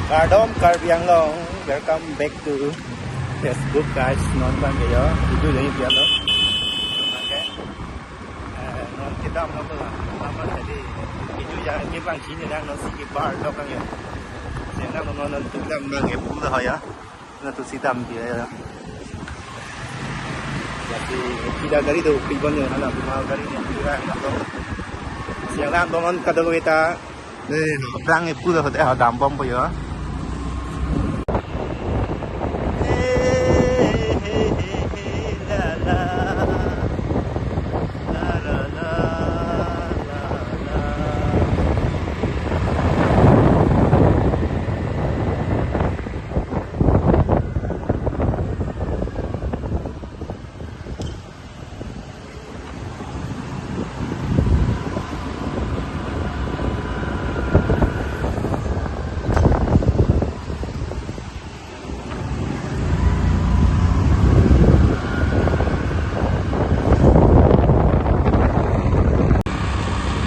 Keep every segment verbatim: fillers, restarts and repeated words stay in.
Kardom Karbi Anglong, welcome back to Facebook guys. Non abang ke yo, video lagi dia lo. Oke. Eh, non kedam lo abang. Lama tadi video yang ini abang sini dan non si ke bar lo abang ya. Saya non non non tu kedam abang ya, pulo ya. Latum si dam dia ya. Jadi kita gari do pi bon ya, hala buma gari ni pura na to. Siang lang bom kadokave ta. Eh, aphrang e pulo hote ha dambompo ya.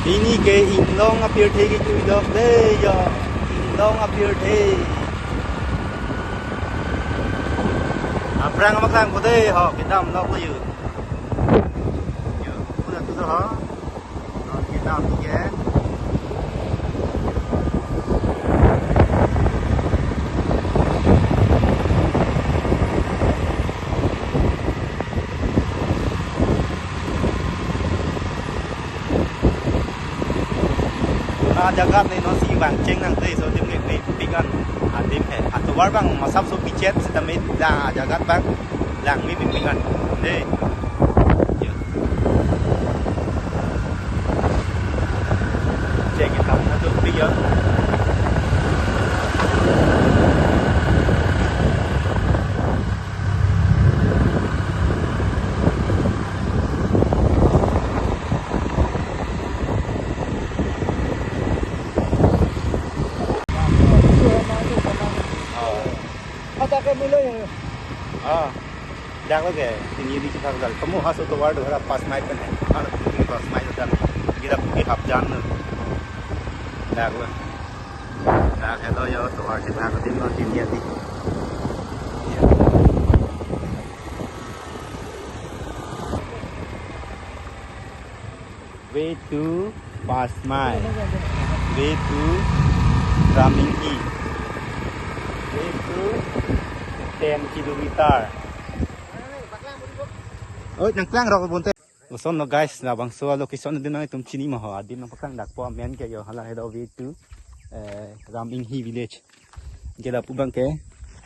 Pini ke inglong apirthe kechui dok de yo, inglong apirthe. Aphrang amaklang ko de ho, kedam lok lo yo. Yo, pura tu ho. Kita ambil ya. Ah, jagat ni non si vangcheng nang te, so adim ke mepik an, adim he. Atovar abang masap so pichet, sitame la jagat abang langme mepik an. Dei. Ya. Check it out. Atu pi ya. Oh. Mata ke mulai. Ah. Dak lo ke, pini di kita gal. Kamu haso tovar do hara pas mai pen. Hara pini pas mai do dak. Kita pini hap jan lo. Dak lo. Dak helo yo tovar kita ko tim lo tim ya di. Way to Pasmai. Way to Raminghi. Way to ten kilometer. Oi, nangklang rok bonte. Lason lo guys, labangso a-location adim nangtum chini ma ho, adim nangpaklang dakpo amen ke yo, hala hedo way to, eh, Raminghi village. Ke lapu abang ke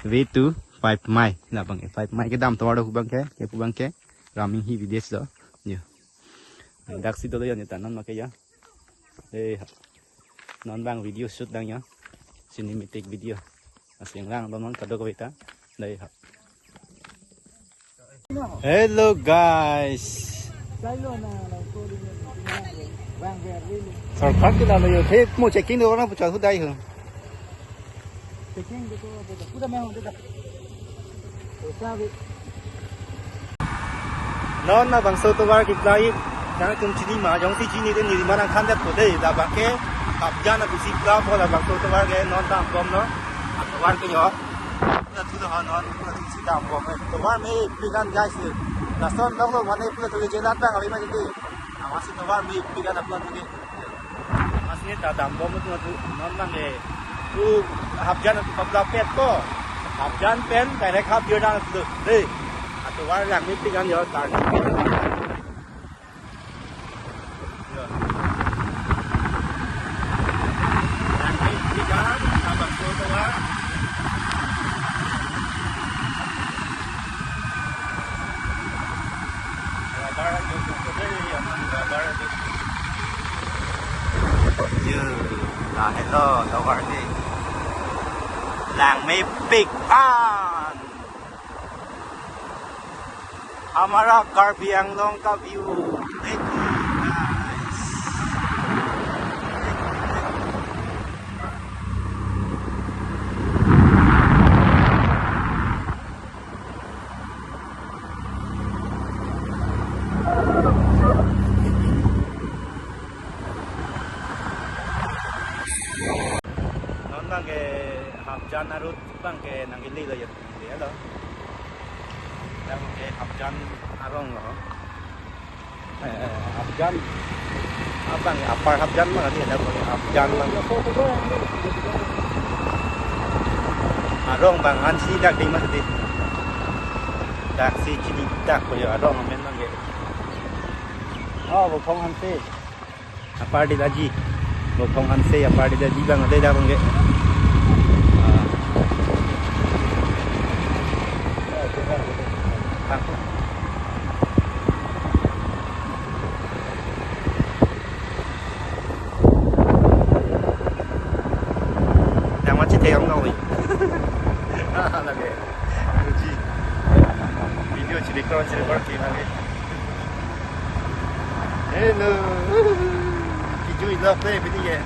way to Phaiphmai, labang ke Phaiphmai kedam tovar do pu abang ke, ke pu abang ke Raminghi village do. Yo. Daksi dolo yo neta non make ya. Eh, non abang video shoot dang ya. Cinematic video. Asing lang non kadokave ta. Dei ha. Hello guys. Sorkar ke lalo yo. He mo checking do orang puchal hudai ho. Non labangso tovar keklai, nangtum chini ma, jongsi chini te neli ma nangthan det ko dei, labang ke hap jan abusi kla po labangso tovar ke non dambom non, tovar ke yo. Nangtum non, nangtum si dambom, tovar mepik an guys. Lason dong lo mane pura tu jelat bang, awi ma jadi. Awa si tovar mepik an apot ke. Mas ni ta dambom tu tu non abang ke. Tu hap jan tu kapla pet ko. Hap jan pen direct hap jan tu. Dei. Atovar langmepik an yo tar. Yo. Langmepik an, abang ko tovar. Yo, la helo, tovar dei. Langmepik an. Hamara Karbi Anglong ka view. Thank you, guys. Non abang ke Hapjan arut abang ke nangkele lo ya. Ya lo. Abang ke Hapjan arong lo. Eh, Hapjan. Abang Upper Hapjan ma kali ada ko Hapjan ma. Arong abang ansi dak di ma di. Dak si chini dak ko ya arong amen abang ke. Oh, Bophong Hanse. Upper Dilaji. Bophong Hanse, Upper Dilaji abang ada dak abang ke. Ah. Yang macam cewek orang tahu ni. Lagi. Uji. Video cili kron cili kron lagi. Hello. Kijui love deh, pini ya.